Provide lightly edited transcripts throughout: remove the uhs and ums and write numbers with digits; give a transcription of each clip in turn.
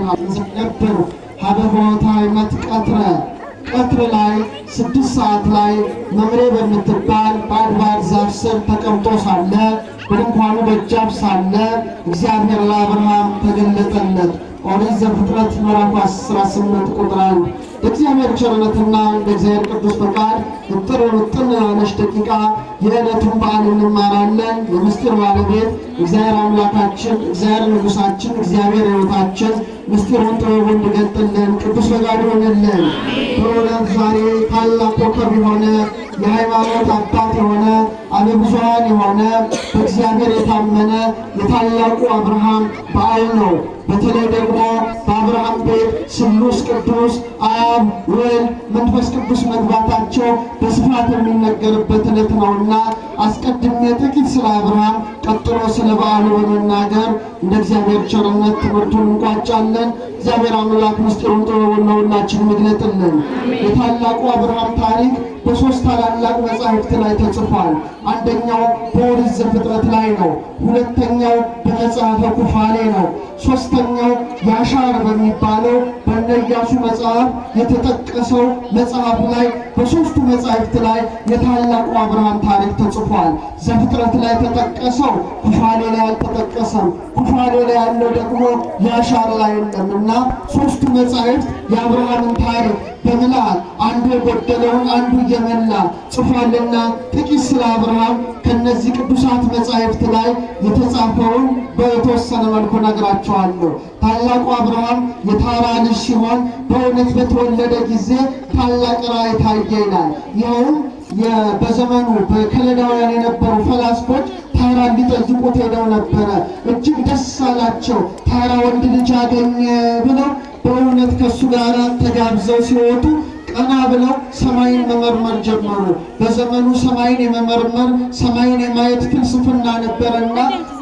ነበሩ ሀበ ሆታይመት ቀትረ ቀትር ላይ 6 ሰዓት ላይ መምሬ በምትባል በአድባር ዛፍ ስር ተቀምጦ ሳለ፣ በድንኳኑ ደጃፍ ሳለ እግዚአብሔር ለአብርሃም ተገለጠለት። ኦሪት ዘፍጥረት ምዕራፍ 18 ቁጥር 1። የእግዚአብሔር ቸርነትና የእግዚአብሔር ቅዱስ ፈቃድ እጥር ምጥን ያለች ደቂቃ የዕለቱን በዓል እንማራለን። የምስጢር ባለቤት እግዚአብሔር አምላካችን፣ እግዚአብሔር ንጉሳችን፣ እግዚአብሔር ሕይወታችን ምስጢሩን ጥበቡን እንዲገልጥልን ቅዱስ ፈቃዱ ይሆንልን። በእውነት ዛሬ ታላቅ ኮከብ የሆነ፣ የሃይማኖት አባት የሆነ፣ አበብዙኃን የሆነ፣ በእግዚአብሔር የታመነ የታላቁ አብርሃም በዓል ነው። በተለይ ደግሞ በአብርሃም ቤት ስሉስ ቅዱስ አብ፣ ወልድ፣ መንፈስ ቅዱስ መግባታቸው በስፋት የሚነገርበት ዕለት ነውና አስቀድሜ ጥቂት ስለ አብርሃም፣ ቀጥሎ ስለ በዓሉ በመናገር እንደ እግዚአብሔር ቸርነት ትምህርቱን እንቋጫለን። እግዚአብሔር አምላክ ምስጢሩን ጥበቡን ለሁላችን ይግለጥልን። የታላቁ አብርሃም ታሪክ በሶስት ታላላቅ መጻሕፍት ላይ ተጽፏል። አንደኛው በኦሪት ዘፍጥረት ላይ ነው። ሁለተኛው በመጽሐፈ ኩፋሌ ነው። ሶስተኛው ያሻር በሚባለው በእነ ኢያሱ መጽሐፍ የተጠቀሰው መጽሐፍ ላይ። በሶስቱ መጻሕፍት ላይ የታላቁ አብርሃም ታሪክ ተጽፏል። ዘፍጥረት ላይ ተጠቀሰው ኩፋሌ ላይ አልተጠቀሰም። ኩፋሌ ላይ ያለው ደግሞ ያሻር ላይ የለም እና ሶስቱ መጻሕፍት የአብርሃምን ታሪክ በምልአት አንዱ የጎደለውን አንዱ እየመላ ጽፏልና ጥቂት ስለ አብርሃም ከነዚህ ቅዱሳት መጻሕፍት ላይ የተጻፈውን በተወሰነ መልኩ ነግራቸዋለሁ። ታላቁ አብርሃም የታራ ልጅ ሲሆን በእውነት በተወለደ ጊዜ ታላቅ ራእይ ታየ ይላል። ይኸውም በዘመኑ በከለዳውያን የነበሩ ፈላስፎች ታራን ሊጠይቁት ሄደው ነበረ። እጅግ ደስ አላቸው። ታራ ወንድ ልጅ አገኘ ብለው በእውነት ከእሱ ጋር ተጋብዘው ሲወጡ ቀና ብለው ሰማይን መመርመር ጀመሩ። በዘመኑ ሰማይን የመመርመር፣ ሰማይን የማየት ፍልስፍና ነበረና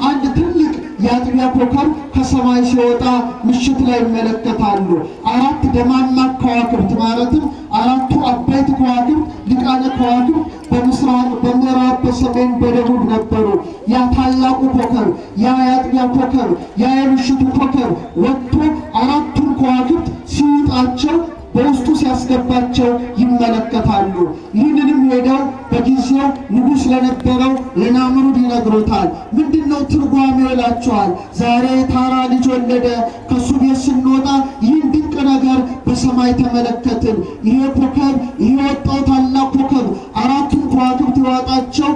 አንድ ትልቅ የአጥቢያ ኮከብ ከሰማይ ሲወጣ ምሽት ላይ ይመለከታሉ። አራት ደማማቅ ከዋክብት፣ ማለትም አራቱ አበይት ከዋክብት፣ ሊቃነ ከዋክብት በምስራቅ፣ በምዕራብ፣ በሰሜን፣ በደቡብ ነበሩ። ያ ታላቁ ኮከብ፣ ያ የአጥቢያ ኮከብ፣ ያ የምሽቱ ኮከብ ወጥቶ አራቱን ከዋክብት ሲውጣቸው፣ በውስጡ ሲያስገባቸው ይመለከታሉ። ይህንንም ሄደው በጊዜው ንጉሥ ለነበረው ለናምሩድ ይነግሩታል። ምንድን ነው ትርጓሜው ይላቸዋል። ዛሬ ታራ ልጅ ወለደ፣ ከእሱ ቤት ስንወጣ ይህን ድንቅ ነገር በሰማይ ተመለከትን። ይሄ ኮከብ፣ ይሄ ወጣው ታላቅ ኮከብ አራቱን ከዋክብት የዋጣቸው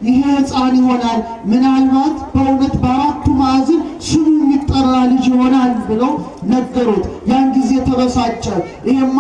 ይሄ ሕፃን ይሆናል። ምናልባት በእውነት በአራቱ ማዕዘን ስሙ የሚጠራ ልጅ ይሆናል ብለው ነገሩት። ያን ጊዜ ተበሳጨ። ይሄማ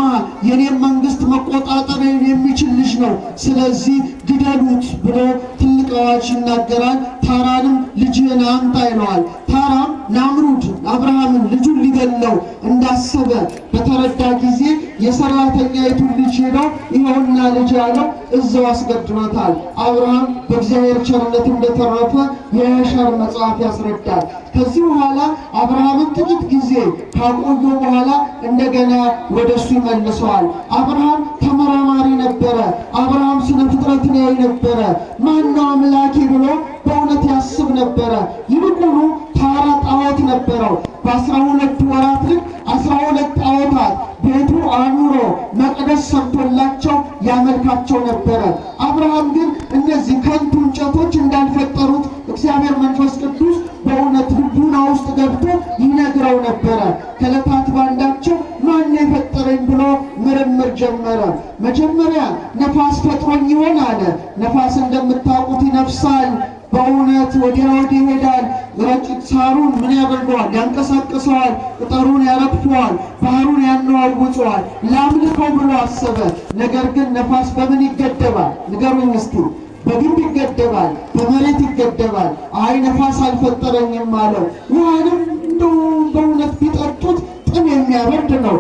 የኔም መንግስት መቆጣጠር የሚችል ልጅ ነው፣ ስለዚህ ግደሉት ብሎ ትልቅ አዋጅ ይናገራል። ታራንም ልጅህን አምጣ ይለዋል። ታራም ናምሩድ አብርሃምን ልጁን ሊገለው እንዳሰበ በተረዳ ጊዜ የሰራተኛይቱን ልጅ ሄደው ይኸውና ልጅ ያለው እዛው አስገድሎታል። አብርሃም በእግዚአብሔር ቸርነት እንደተረፈ የያሻር መጽሐፍ ያስረዳል። ከዚህ በኋላ አብርሃምን ጥቂት ጊዜ ካቆዩ በኋላ እንደገና ወደ እሱ ይመልሰዋል። አብርሃም ተመራማሪ ነበረ። አብርሃም ስነ ፍጥረትን ያይ ነበረ። ማነው አምላኬ ብሎ በእውነት ያስብ ነበረ። ይልቁኑ ታራ ጣዖት ነበረው። በ12 ወራት ልክ 12 ጣዖታት ቤቱ አኑሮ መቅደስ ሰርቶላቸው ያመልካቸው ነበረ። አብርሃም ግን እነዚህ ከንቱ እንጨቶች እንዳልፈጠሩት እግዚአብሔር መንፈስ ቅዱስ በእውነት ልቡና ውስጥ ገብቶ ይነግረው ነበረ። ከዕለታት ባንዳቸው ማን የፈጠረኝ ብሎ ምርምር ጀመረ። መጀመሪያ ነፋስ ፈጥሮኝ ይሆን አለ። ነፋስ እንደምታውቁት ይነፍሳል። በእውነት ወዲያ ወዲህ ይሄዳል። ረቂቅ ሳሩን ምን ያደርገዋል? ያንቀሳቅሰዋል። ቅጠሩን ያረግፈዋል። ባህሩን ያነዋውጠዋል። ላምልከው ብሎ አሰበ። ነገር ግን ነፋስ በምን ይገደባል? ንገሩኝ እስቲ። በግንብ ይገደባል፣ በመሬት ይገደባል። አይ ነፋስ አልፈጠረኝም አለው። ውሃንም እንደው በእውነት ቢጠጡት ጥም የሚያበርድ ነው፣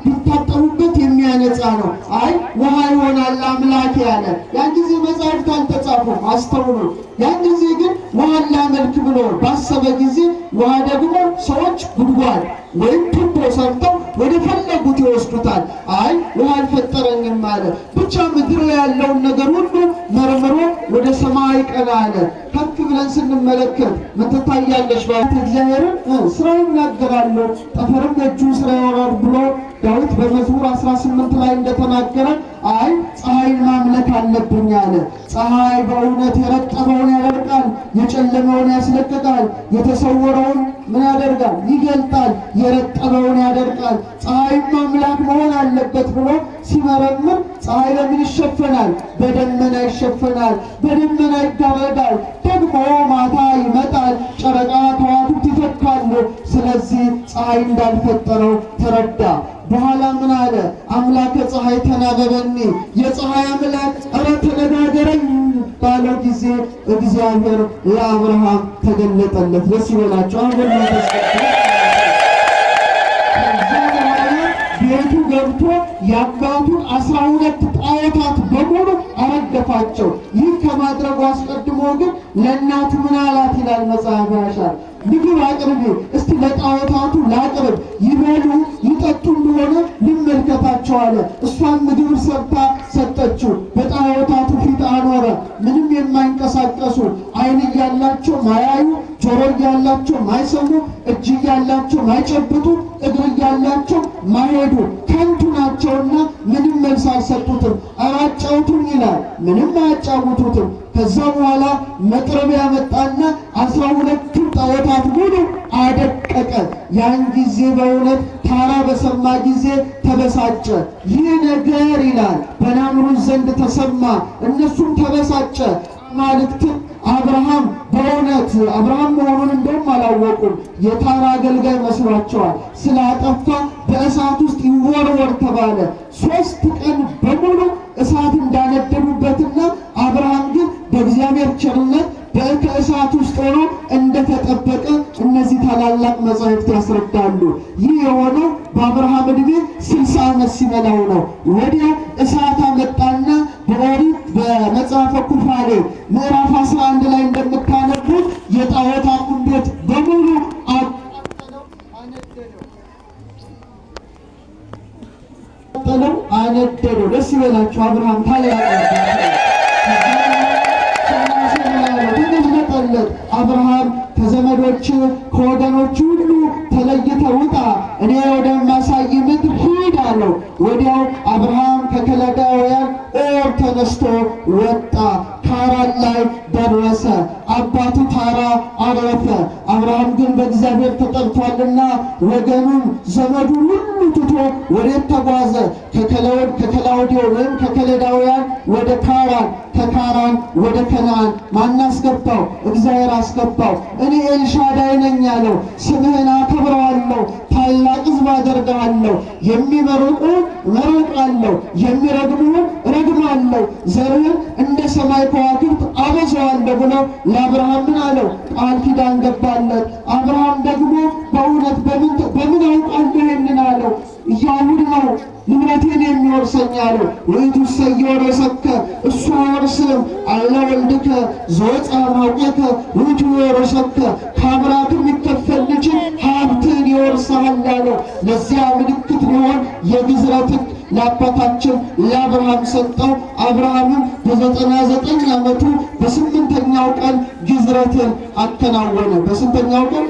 ቢታጠቡበት የሚያነጻ ነው። አይ ውሃ ይሆናል አምላኬ አለ። ያን ጊዜ መጻሕፍት አልተጻፉም፣ አስተውሉ። ያን ጊዜ ግን ውሃን ላመልክ ብሎ ባሰበ ጊዜ ውሃ ደግሞ ሰዎች ጉድጓድ ወይም ቱቦ ሰርተው ወደ ፈለጉት ይወስዱታል። አይ ውሃ አልፈጠረኝም አለ። ብቻ ምድር ላይ ያለውን ነገር ሁሉ መርምሮ ወደ ሰማይ ቀና አለ። ከፍ ብላ ብለን ስንመለከት ምን ትታያለች? እግዚአብሔርን ስራ ይናገራሉ፣ ጠፈርም የእጁን ስራ ያወራል ብሎ ዳዊት በመዝሙር 18 ላይ እንደተናገረ አይ ፀሐይን ማምለክ አለብኝ አለ። ፀሐይ በእውነት የረጠበውን ያደርቃል፣ የጨለመውን ያስለቅቃል፣ የተሰወረውን ምን ያደርጋል? ይገልጣል፣ የረጠበውን ያደርቃል። ፀሐይም አምላክ መሆን አለበት ብሎ ሲመረምር ፀሐይ በምን ይሸፈናል? በደመና ይሸፈናል፣ በደመና ይጋረዳል። ደግሞ ማታ ይመጣል፣ ጨረቃ ከዋክብት ይፈካሉ። ስለዚህ ፀሐይ እንዳልፈጠረው ተረዳ። በኋላ ምን አለ? አምላከ ፀሐይ ተናበበኒ፣ የፀሐይ አምላክ እረ ተነጋገረኝ ባለው ጊዜ እግዚአብሔር ለአብርሃም ተገለጠለት። ደስ ይበላቸው። አሁን ቤቱ ገብቶ የአባቱን 12 ጣዖታት በሙሉ አረገፋቸው። ይህ ከማድረጉ አስቀድሞ ግን ለእናቱ ምን አላት ይላል መጽሐፈ ያሻር፣ ምግብ አቅርቢ እስቲ ለጣዖታቱ ላቅርብ፣ ይበሉ ይጠጡ እንደሆነ ልመልከታቸው አለ። እሷን ምግብ ሰርታ ሰጠችው፣ በጣዖታቱ ፊት አኖረ። ምንም የማይንቀሳቀሱ ዓይን እያላቸው ማያዩ፣ ጆሮ እያላቸው ማይሰሙ፣ እጅ እያላቸው ማይጨብጡ፣ እግር እያላቸው ማይሄዱ ከንቱ ናቸውና ምንም መልስ አልሰጡትም። አራጫውቱኝ ይላል፣ ምንም አያጫውቱትም። ከዛ በኋላ መጥረቢያ መጣና 12ቱን ጣዖታት ሙሉ አደቀቀ። ያን ጊዜ በእውነት ታራ በሰማ ጊዜ ተበሳጨ። ይህ ነገር ይላል በናምሩዝ ዘንድ ተሰማ፣ እነሱም ተበሳጨ። አማልክትን አብርሃም በእውነት አብርሃም መሆኑን እንደውም አላወቁም። የታራ አገልጋይ መስሏቸዋል። ስላጠፋ በእሳት ውስጥ ይወርወር ተባለ። 3 ቀን በሙሉ እሳት እንዳነደዱበትና አብርሃም ግን በእግዚአብሔር ቸርነት ከእሳት ውስጥ ሆኖ እንደተጠበቀ እነዚህ ታላላቅ መጻሕፍት ያስረዳሉ። ይህ የሆነው በአብርሃም ዕድሜ 60 ዓመት ሲሞላው ነው። ወዲያው እሳት አመጣና በኦሪት በመጽሐፈ ኩፋሌ ምዕራፍ 11 ላይ እንደምታነቡት የጣዖታቱን ቤት በሙሉ አቃጠለው፣ አነደደው። ደስ ይበላችሁ። አብርሃም ታላቅ ተገለጠለት። አብርሃም ከዘመዶች ከወገኖች ሁሉ ተለይተህ ውጣ፣ እኔ ወደማሳይ ምድር ሂድ አለው። ወዲያው አብርሃም ከከለዳውያን ኦር ተነስቶ ወጣ፣ ካራን ላይ ደረሰ። አባቱ ታራ አረፈ። አብርሃም ግን በእግዚአብሔር ተጠርቷልና ወገኑን ዘመዱን ሁሉ ትቶ ወዴት ተጓዘ? ከከላውዲዮን ወይም ከከለዳውያን ወደ ካራን፣ ከካራን ወደ ከነዓን። ማን አስገባው? እግዚአብሔር አስገባው። እኔ ኤልሻዳይ ነኝ አለው። ስምህን አከብረዋለሁ፣ ታላቅ ሕዝብ አደርግሃለሁ። የሚመርቁ እመርቃለሁ፣ የሚረግሙህን እረግማለሁ፣ ዘርህን እንደ ሰማይ ከዋክብት አበዛዋለሁ ብሎ ለአብርሃም ምን አለው? ቃል ኪዳን ገባለት። አብርሃም ደግሞ በእውነት በምን አውቃለሁ ይሄንን አለው። እያሁድ ነው ንብረቴን የሚወርሰኝ አለው። ወይቱሰ ኢይወረሰከ እሱ አይወርስህም፣ አለ ወልድከ ዘወፅአ እምአውቄከ ውእቱ ይወርሰከ፣ ከአብራክህ የሚከፈል ልጅ ሀብትን ይወርስሃል አለው። ለዚያ ምልክት ሊሆን የግዝረት ሕግ ለአባታችን ለአብርሃም ሰጠው። አብርሃምም በ99 ዓመቱ በ8ኛው ቀን ግዝረትን አከናወነ። በስንተኛው ቀን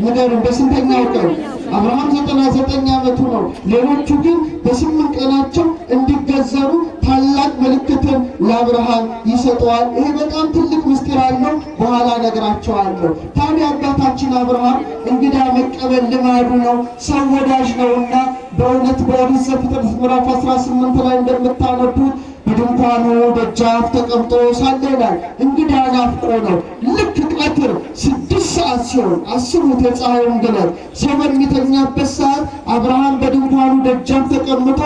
ንገሩን? በስንተኛው ቀን? አብርሃም 99 ዓመቱ ነው። ሌሎቹ ግን በ8 ቀናቸው እንዲገዘሩ ታላቅ ምልክትን ለአብርሃም ይሰጠዋል። ይሄ በጣም ትልቅ ምስጢር አለው፣ በኋላ እነግራቸዋለሁ። ታዲያ አባታችን አብርሃም እንግዳ መቀበል ልማዱ ነው፣ ሰው ወዳጅ ነውና በእውነት በኦሪት ዘፍጥረት ምዕራፍ 18 ላይ እንደምታነቡት በድንኳኑ ደጃፍ ተቀምጦ ሳለ ይላል እንግዳ ናፍቆ ነው። ልክ ቀትር 6 ሰዓት ሲሆን አስቡት፣ የፀሐዩን ግለት ሰው በሚተኛበት ሰዓት አብርሃም በድንኳኑ ደጃፍ ተቀምጦ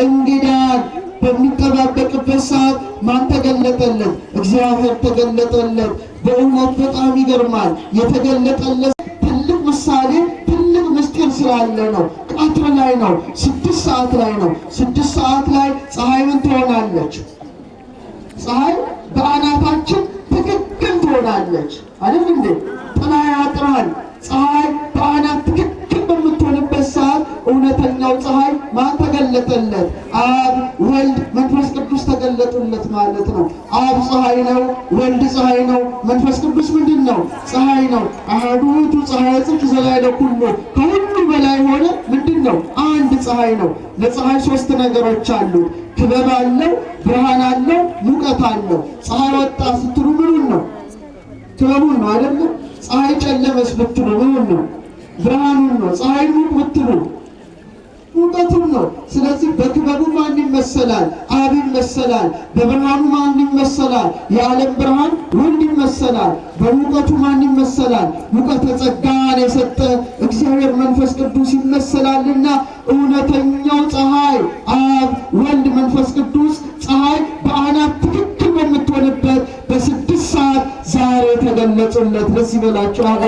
እንግዳን በሚጠባበቅበት ሰዓት ማን ተገለጠለት? እግዚአብሔር ተገለጠለት። በእውነት በጣም ይገርማል። የተገለጠለት ትልቅ ምሳሌ ትልቅ ምስጢር ስላለ ነው። ቀትር ላይ ነው፣ 6 ሰዓት ላይ ነው። 6 ሰዓት ላይ ፀሐይ ምን ትሆናለች? ፀሐይ በአናታችን ትክክል ትሆናለች አይደል እንዴ? ጥላ ያጥራል። ፀሐይ በአናት ትክክል በምትሆንበት ሰዓት እውነተኛ እውነተኛው ፀሐይ ማን ተገለጠለት? አብ ወልድ መንፈስ ቅዱስ ተገለጡለት ማለት ነው። አብ ፀሐይ ነው፣ ወልድ ፀሐይ ነው፣ መንፈስ ቅዱስ ምንድን ነው? ፀሐይ ነው። አሐዱ ውእቱ ፀሐየ ጽድቅ ዘላዕለ ኩሉ፣ ከሁሉ በላይ ሆነ ምንድን ነው? አንድ ፀሐይ ነው። ለፀሐይ ሶስት ነገሮች አሉ። ክበብ አለው፣ ብርሃን አለው፣ ሙቀት አለው። ፀሐይ ወጣ ስትሉ ምኑን ነው? ክበቡን ነው አይደለም? ፀሐይ ጨለመስ ብትሉ ምኑን ነው? ብርሃኑን ነው። ፀሐይ ሙቅ ብትሉ ሙቀቱን ነው። ስለዚህ በክበቡ ማን ይመሰላል? አብ ይመሰላል። በብርሃኑ ማን ይመሰላል? የዓለም ብርሃን ወልድ ይመሰላል። በሙቀቱ ማን ይመሰላል? ሙቀተ ጸጋን የሰጠ እግዚአብሔር መንፈስ ቅዱስ ይመሰላልና እውነተኛው ፀሐይ አብ ወልድ መንፈስ ቅዱስ ፀሐይ በአናት ትክክል በምትሆንበት በ6 ሰዓት ዛሬ ተገለጹለት። ደስ ይበላችሁ። አብ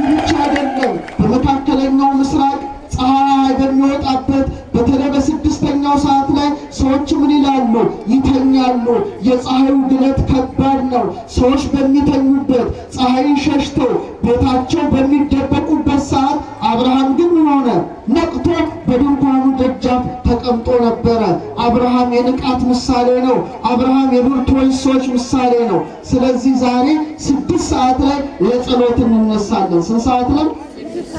ብቻ አይደለም፣ በመካከለኛው ምስራቅ ፀሐይ በሚወጣበት በተለይ በ6ኛው ሰዓት ላይ ሰዎች ምን ይላሉ? ይተኛሉ። የፀሐዩ ግለት ከባድ ነው። ሰዎች በሚተኙበት ፀሐይን ሸሽተው ቤታቸው በሚደበቁበት ሰዓት አብርሃም ግን ምን ሆነ? ነቅቶ በድንኳኑ ደጃፍ ተቀምጦ ነበረ። አብርሃም የንቃት ምሳሌ ነው። አብርሃም የብርቱዎች ሰዎች ምሳሌ ነው። ስለዚህ ዛሬ 6 ሰዓት ላይ ለጸሎት እንነሳለን። ስንት ሰዓት ላይ?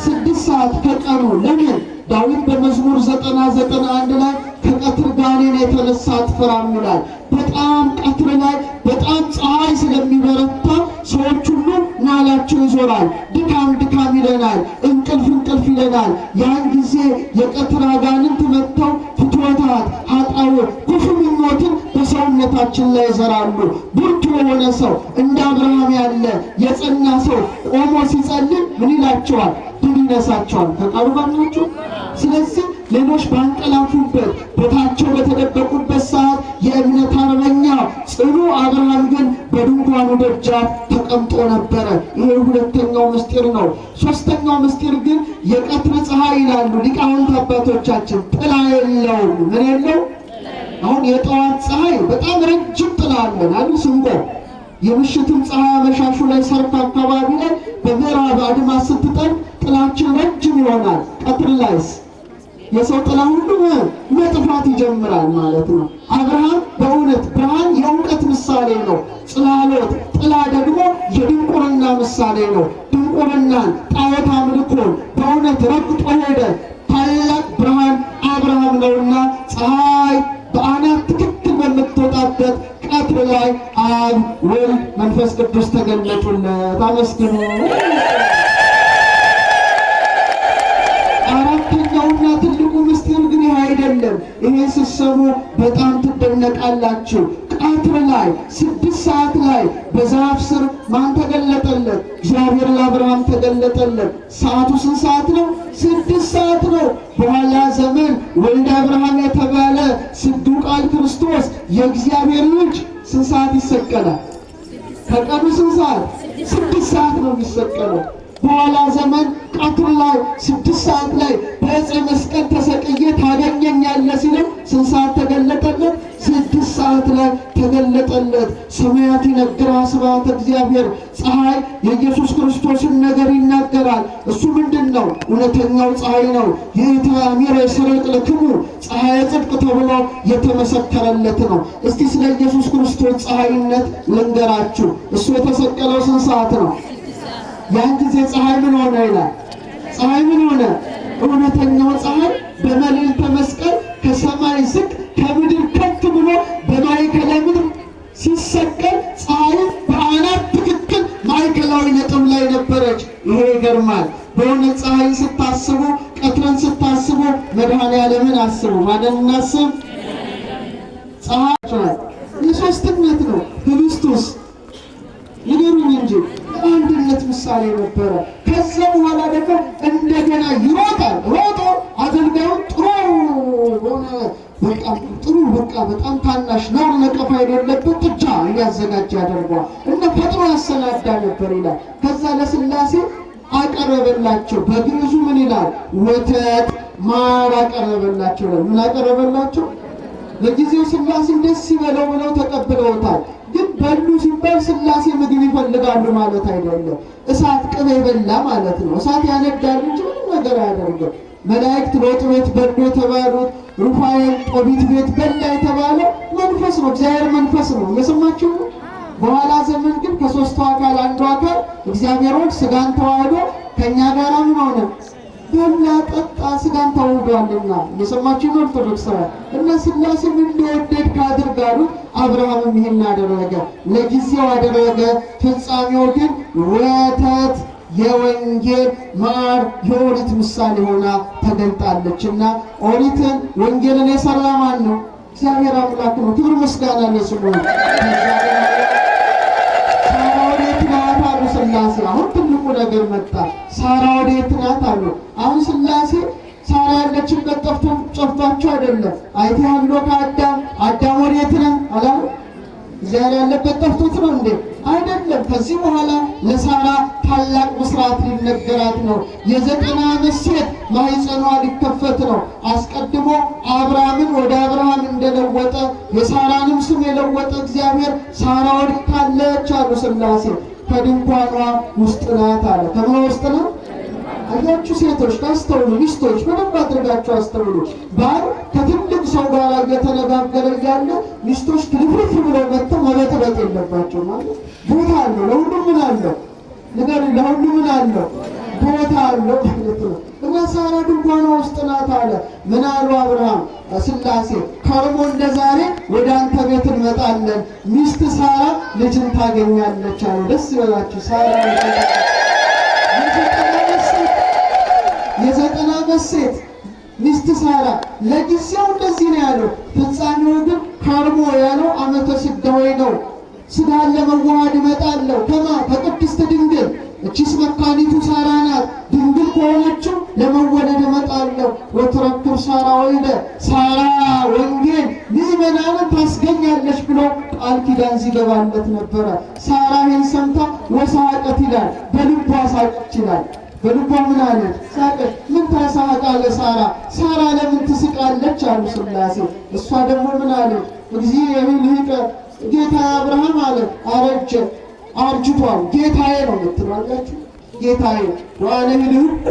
6 ሰዓት ከቀኑ። ለምን? ዳዊት በመዝሙር 90:91 ላይ ከቀትር ጋኔን የተነሳ አትፈራም ይላል። በጣም ቀትር ላይ በጣም ፀሐይ ስለሚበረታ ሰዎች ሁሉ ናላቸው ይዞራል። ድካም ድካም ይለናል፣ እንቅልፍ እንቅልፍ ይለናል። ያን ጊዜ የቀትር አጋንንት መጥተው ፍትወታት፣ ኃጣው፣ ክፉ ምኞትን በሰውነታችን ላይ ይዘራሉ። ብርቱ የሆነ ሰው እንደ አብርሃም ያለ የጸና ሰው ቆሞ ሲጸልይ ምን ይላቸዋል? ድል ይነሳቸዋል። ከቃሉ ጋር ናቸው። ስለዚህ ሌሎች ባንቀላፉበት ቦታቸው በተደበቁበት ሰዓት የእምነት አርበኛ ጽኑ አብርሃም ግን በድንኳኑ ደጃፍ ተቀምጦ ነበረ። ይሄ ሁለተኛው ምስጢር ነው። ሶስተኛው ምስጢር ግን የቀትር ፀሐይ ይላሉ ሊቃውንት አባቶቻችን፣ ጥላ የለውም። ምን የለው? አሁን የጠዋት ፀሐይ በጣም ረጅም ጥላ አለን አይደል? ስንቆም የምሽትም ፀሐይ አመሻሹ ላይ ሰርክ አካባቢ ላይ በምዕራብ አድማስ ስትጠልቅ ጥላችን ረጅም ይሆናል። ቀትር ላይስ የሰው ጥላ ሁሉ መጥፋት ይጀምራል ማለት ነው። አብርሃም በእውነት ብርሃን የእውቀት ምሳሌ ነው። ጽላሎት ጥላ ደግሞ የድንቁርና ምሳሌ ነው። ድንቁርናን፣ ጣዖት አምልኮን በእውነት ረግጦ ሄደ። ታላቅ ብርሃን አብርሃም ነውና ፀሐይ በአናት ትክክል በምትወጣበት ቀትር ላይ አብ ወልድ መንፈስ ቅዱስ ተገለጡለት። አመስግኑ። አራተኛውና ትልቁ ምስጢር ግን ይሄ አይደለም። ይሄን ስትሰሙ በጣም ትደነቃላችሁ። ቀትር ላይ 6 ሰዓት ላይ በዛፍ ስር ማን ተገለጠለት? እግዚአብሔር ለአብርሃም ተገለጠለት። ሰዓቱ ስንት ሰዓት ነው? 6 ሰዓት ነው። በኋላ ዘመን ወልደ አብርሃም የተባለ ስዱ ቃል ክርስቶስ የእግዚአብሔር ልጅ ስንት ሰዓት ይሰቀላል? ከቀኑ ስንት ሰዓት? 6 ሰዓት ነው የሚሰቀለው። በኋላ ዘመን ቀትር ላይ 6 ሰዓት ላይ በዕፀ መስቀል ተሰቅዬ ታገኘኛለህ ሲለው ስንት ሰዓት ተገለጠለት? 6 ሰዓት ላይ ተገለጠለት። ሰማያት ይነግራ ስብሐተ እግዚአብሔር። ፀሐይ የኢየሱስ ክርስቶስን ነገር ይናገራል። እሱ ምንድነው? እውነተኛው ፀሐይ ነው። ይእቲ አሚረ ይስረቅ ለክሙ ፀሐየ ጽድቅ ተብሎ የተመሰከረለት ነው። እስቲ ስለ ኢየሱስ ክርስቶስ ፀሐይነት ልንገራችሁ። እሱ የተሰቀለው ስንት ሰዓት ነው? ያን ጊዜ ፀሐይ ምን ሆነ ይላል? ፀሐይ ምን ሆነ? እውነተኛው ፀሐይ በመልዕልተ መስቀል ከሰማይ ዝቅ ከምድር ከፍ ብሎ በማዕከለ ምድር ሲሰቀል ፀሐይ በአናት ትክክል ማዕከላዊ ነጥብ ላይ ነበረች። ይሄ ይገርማል። በእውነት ፀሐይን ስታስቡ፣ ቀትርን ስታስቡ መድኃኔዓለምን አስቡ። ማንን እናስብ? ፀሐይ የሶስትነት ነው። ህብስቱስ ንገሩኝ እንጂ አንድነት ምሳሌ ነበረ። ከዛ በኋላ ደግሞ እንደገና ይሮጣል። ሮጦ አገልጋዩን ጥሩ ሆነ በቃ ጥሩ በቃ በጣም ታናሽ ነውር ነቀፋ የሌለበት ጥጃ እንዲያዘጋጅ ያደርገዋል እና ፈጥሮ ያሰናዳ ነበር ይላል። ከዛ ለስላሴ አቀረበላቸው። በግዕዙ ምን ይላል? ወተት ማር አቀረበላቸው ይላል። ምን አቀረበላቸው? ለጊዜው ስላሴ ደስ ይበለው ብለው ተቀብለውታል። ግን በሉ ሲባል ስላሴ ምግብ ይፈልጋሉ ማለት አይደለም። እሳት ቅቤ በላ ማለት ነው። እሳት ያነዳል እንጂ ምንም ነገር አያደርግም። መላእክት ሎጥ ቤት በሉ የተባሉት፣ ሩፋኤል ጦቢት ቤት በላ የተባለው መንፈስ ነው። እግዚአብሔር መንፈስ ነው። እየሰማችሁ ነው። በኋላ ዘመን ግን ከሶስቱ አካል አንዱ አካል እግዚአብሔር ወልድ ስጋን ተዋህዶ ከኛ ጋር ምን ሆነ? በላ ጠጣ፣ ስጋን ተዋህዷልና። እየሰማችሁ ነው ኦርቶዶክሳውያን። እና ስላሴም እንደወደድክ አድርግ አሉት። አብርሃምም ይህን አደረገ። ለጊዜው አደረገ። ፍጻሜው ግን ወተት የወንጌል ማር የኦሪት ምሳሌ ሆና ተገልጣለች። እና ኦሪትን ወንጌልን የሰራ ማን ነው? እግዚአብሔር አምላክ ነው። ክብር ምስጋና ለስሙ። ሳራ ወዴት ናት አሉ ስላሴ። አሁን ትልቁ ነገር መጣ። ሳራ ወዴት ናት አሉ። አሁን ስላሴ ሳራ ያለችበት ጠፍቷቸው አይደለም። አይቴሃሎ ከአዳም አዳም ወዴት ነህ አላሉ። እግዚአብሔር ያለበት ጠፍቶት ነው እንዴ? አይደለም። ከዚህ በኋላ ለሳራ ታላቅ ብስራት ሊነገራት ነው። የ90 ዓመት ሴት ማህፀኗ ሊከፈት ነው። አስቀድሞ አብርሃምን ወደ አብርሃም እንደለወጠ የሳራንም ስም የለወጠ እግዚአብሔር ሳራ ወዴት አለች አሉ ስላሴ። ከድንኳኗ ውስጥ ናት አለ። ከምን ውስጥ ነው? አያችሁ ሴቶች ታስተውሉ፣ ሚስቶች በደንብ አድርጋችሁ አስተውሉ። ባል ከትልቅ ሰው ጋር እየተነጋገረ እያለ ሚስቶች ትልፍልፍ ብለው መጥተው መበጥበጥ የለባቸው። ማለት ቦታ አለው ለሁሉም ምን አለው ንገሩ፣ ለሁሉም ምን አለው ቦታ አለው ማለት ነው። እና ሳራ ድንኳኗ ውስጥ ናት አለ። ምን አሉ አብርሃም ስላሴ፣ ከርሞ እንደ ዛሬ ወደ አንተ ቤት እንመጣለን፣ ሚስት ሳራ ልጅን ታገኛለች አሉ። ደስ ይበላችሁ። ሳራ የ90 ዓመት ሴት ሚስት ሳራ ለጊዜው እንደዚህ ነው ያለው። ፍጻሜው ግን ከርሞ ያለው ዓመተ ስጋዌ ነው። ስጋን ለመዋሃድ እመጣለሁ ከማ ከቅድስት ድንግል። እቺስ መካኒቱ ሳራ ናት። ድንግል ከሆነችው ለመወለድ እመጣለሁ። ወትረክብ ሳራ ወልደ፣ ሳራ ወንጌል ምእመናንን ታስገኛለች ብሎ ቃል ኪዳን ሲገባለት ነበረ። ሳራ ይህን ሰምታ ወሳቀት ይላል፣ በልቧ ሳቀች ይላል። በልቧ ምን አለች? ሳቀች። ምን ታሳቃለ ሳራ? ሳራ ለምን ትስቃለች አሉ ስላሴ። እሷ ደግሞ ምን አለች? እግዚአብሔር ልሂቀ ጌታ አብርሃም አለ አረጀ፣ አርጅቷል። ጌታዬ ነው የምትለው አላችሁ። ጌታዬ ወአነ ልህቁ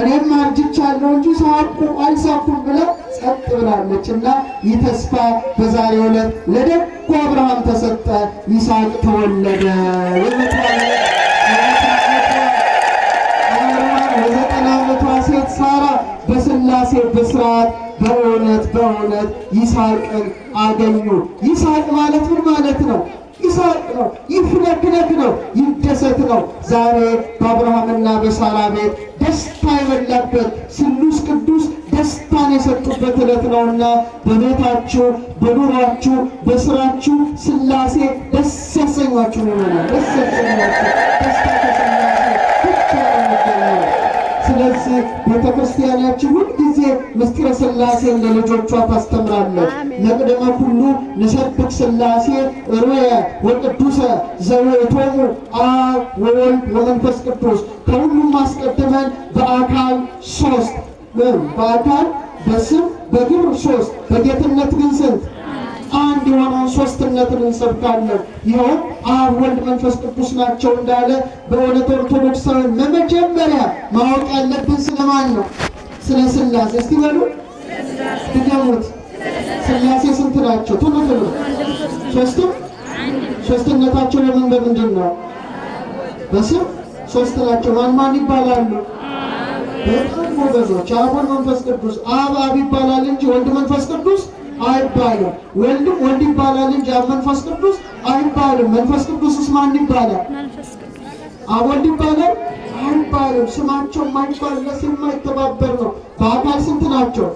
እኔም አርጅቻለሁ እንጂ ሳቁ አልሳኩም ብላ ጸጥ ብላለች። እና ይህ ተስፋ በዛሬው ዕለት ለደጉ አብርሃም ተሰጠ። ይስሐቅ ተወለደ። የ90 ዓመቷ ሴት ሳራ በስላሴ ብስራት በእውነት በእውነት ይስሐቅን አገኙ። ይስሐቅ ማለት ምን ማለት ነው? ይስሐቅ ነው፣ ይፍለክለክ ነው፣ ይደሰት ነው። ዛሬ በአብርሃምና በሳራ ቤት ደስታ የሞላበት ስሉስ ቅዱስ ደስታን የሰጡበት ዕለት ነውና በቤታችሁ፣ በኑሯችሁ፣ በስራችሁ ስላሴ ደስ ያሰኟችሁ ነው። ደስ ያሰኟችሁ። ደስታ ከስላሴ ብቻ ነው የሚገኘው። ስለዚህ ቤተ ክርስቲያናችን ሁልጊዜ ምስጢረ ስላሴን ለልጆቿ ታስተምራለች። መቅደመ ኩሉ ንሰብክ ስላሴ ሩየ ወቅዱሰ ዘውእቶሙ አብ ወወልድ ወመንፈስ ቅዱስ። ከሁሉም አስቀድመን በአካል ሶስት፣ በአካል በስም በግብር ሶስት፣ በጌትነት ግን ስንት? አንድ የሆነውን ሶስትነትን እንሰብካለን። ይኸውም አብ ወልድ መንፈስ ቅዱስ ናቸው እንዳለ በእውነት ኦርቶዶክሳውያን በመጀመሪያ ማወቅ ያለብን ስለማን ነው? ስለ ስላሴ። እስቲ በሉ ድገሙት። ስላሴ ስንት ናቸው? ቶሎ ቶሎ። ሶስቱም ሶስትነታቸው ለምን በምንድን ነው? በስም ሶስት ናቸው። ማን ማን ይባላሉ? በጣም ጎበዞች። አብ ወልድ መንፈስ ቅዱስ። አብ አብ ይባላል እንጂ ወልድ መንፈስ ቅዱስ አይባልም። ወልድም ወልድ ይባላል እንጂ አብ መንፈስ ቅዱስ አይባልም። መንፈስ ቅዱስስ ማን ይባላል? አብ ወልድ ይባላል አይባልም። ስማቸው የማይባለስ የማይተባበር ነው። በአካል ስንት ናቸው?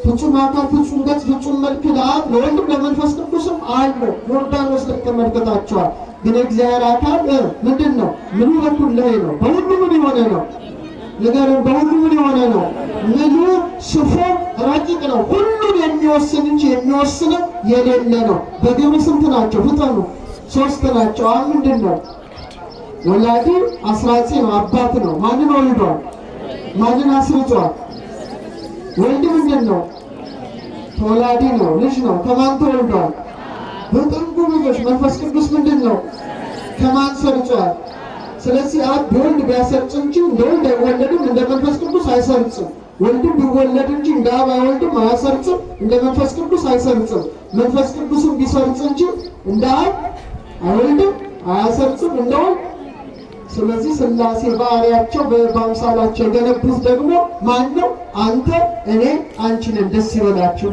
ፍጹም አካል፣ ፍጹም ገጽ፣ ፍጹም መልክ ለአብ ለወልድም ለመንፈስ ቅዱስም አለው። ዮርዳኖስ ላይ ተመልክታቸዋል። ግን የእግዚአብሔር አካል ምንድን ነው? ምሉ በኩለሄ ነው። በሁሉ ምን የሆነ ነው? ንገሩን። በሁሉ ምን የሆነ ነው? ምሉ ስፉ ረቂቅ ነው። ሁሉን የሚወስን እንጂ የሚወስነው የሌለ ነው። በግብር ስንት ናቸው? ፍጠኑ። ሶስት ናቸው። አሁን ምንድን ነው? ወላዲ አስራጺ ነው፣ አባት ነው። ማንን ወልዷል? ማንን አስርጿል? ወልድ ምንድን ነው? ተወላዲ ነው፣ ልጅ ነው። ከማን ተወልዷል? በጣም ጎበዞች። መንፈስ ቅዱስ ምንድን ነው? ከማን ሰርጿል? ስለዚህ አብ ቢወልድ ቢያሰርጽ እንጂ እንደ ወልድ አይወለድም፣ እንደ መንፈስ ቅዱስ አይሰርጽም። ወልድም ቢወለድ እንጂ እንደ አብ አይወልድም፣ አያሰርጽም፣ እንደ መንፈስ ቅዱስ አይሰርጽም። መንፈስ ቅዱስም ቢሰርጽ እንጂ እንደ አብ አይወልድም፣ አያሰርጽም፣ እንደ ወልድ። ስለዚህ ሥላሴ በአርአያቸው በአምሳላቸው የገነቡት ደግሞ ማን ነው? አንተ፣ እኔ፣ አንቺ ነን። ደስ ይበላችሁ።